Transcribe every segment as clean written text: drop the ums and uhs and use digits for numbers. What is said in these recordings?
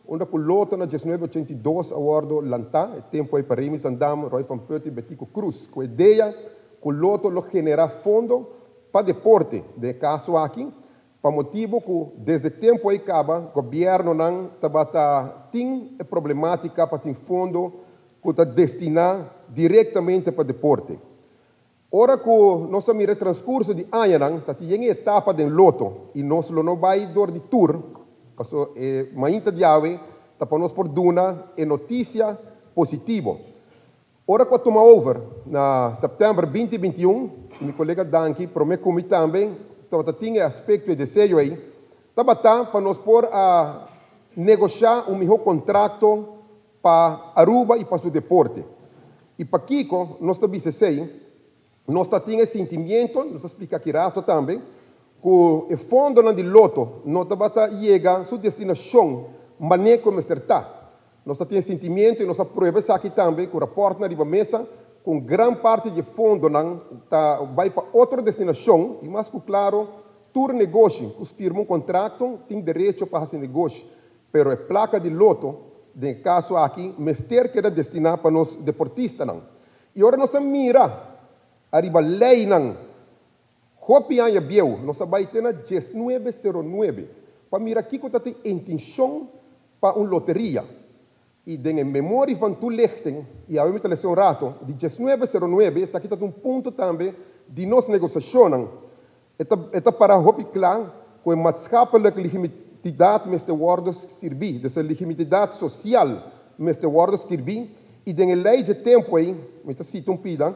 Unda ku Lotto na 1982 a wòrdu lantá, e tempu ei pa Remy Sandam, Roy van Putten i Betico Croes, ku e idea ku Lotto lo generá fondo pa deporte, den e kaso aki, pa motibu ku desde tempu ei kaba gobièrnunan tabata tin e problemátika pa tin fondo ku ta destiná direktamente pa deporte. Ora ku nos a mira e transkurso di añanan, ta tin yen e etapa den Lotto i nos lo no bai dor di tur, paso e mainta di awe ta pa nos por duna e notisia positivo. Ora ku a tuma over na sèptèmber 2021, i mi kolega Danki promé ku mi tambe tabata tin e aspekto e deseo ei, tabata pa nos por a negoshá un mihó kontrakto pa Aruba i pa su deporte. I pakiko nos ta bisa esei? Nos ta tin e sintimiento, nos ta splika aki rato tambe, ku e fondonan di Lotto no tabata yega su destinashon mané ku e mester ta. Nos ta tin e sintimiento i nos a prueba esaki tambe ku raportnan riba mesa ku un gran parti di e fondonan ta bai pa otro destinashon i mas ku klaro tur negoshi ku firma un kontrakto tin derecho pa hasi negoshi pero e plaka di Lotto den e kaso aki mester keda destiná pa nos deportistanan. I ora nos a mira ariba leinan hopi aña bieu, nos a bai te na 1909 pa mira kiko ta tin intenshon pa un loteria. I den e memorie van toelichting, i awe mi ta lesa un rato, di 1909, esaki ta un punto tambe di nos negosiashonnan. E ta para hopi kla ku e maatschappelijke legitimiteit mester wòrdu skirbí, dus e legitimidat sosial mester wòrdu skirbí, i den e lei di tempu ei, mi ta sita un pida,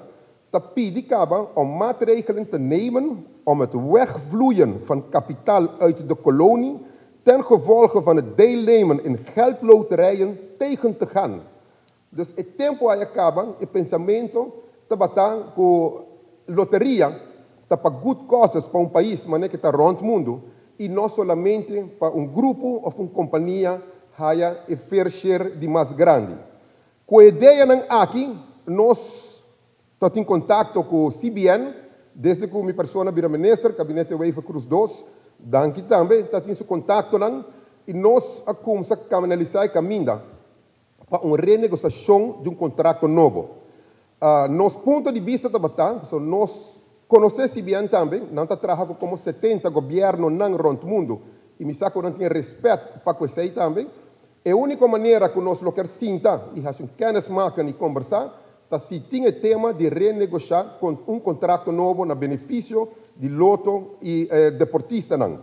ta pidi kaba om maatregelen te nemen om het wegvloeien van kapitaal uit de kolonie ten gevolge van het deelnemen in geldloterijen tegen te gaan. Dus e tempu ei kaba, e pensamentu tabata ku loteria ta pa good causes pa un pais, manera ku ta rònt mundu, i no solamente pa un grupo òf un kompania haya e fair share di mas grandi. Ku e ideanan aki, nos ta den kontakto ku CBN, desde ku mi persona bira minister, Gabinete Wever Croes 2, danki tambe, ta tin su kontaktonan, i nos a kuminsá kanalisá e kaminda pa un renegosiashon di un kontrakto nobo. Nos punto di bista tabata, so nos konosé CBN tambe, nan ta traha komo 70 gobièrnunan rònt mundu, i mi sa ku nan tin rèspèt pa esei tambe. E úniko manera ku nos lo ke sinta i hasi un kennismaking i kombersá, ta si tin e tema di renegoshá ku un kontrakto nobo na benefisio di Lotto i deportistanan.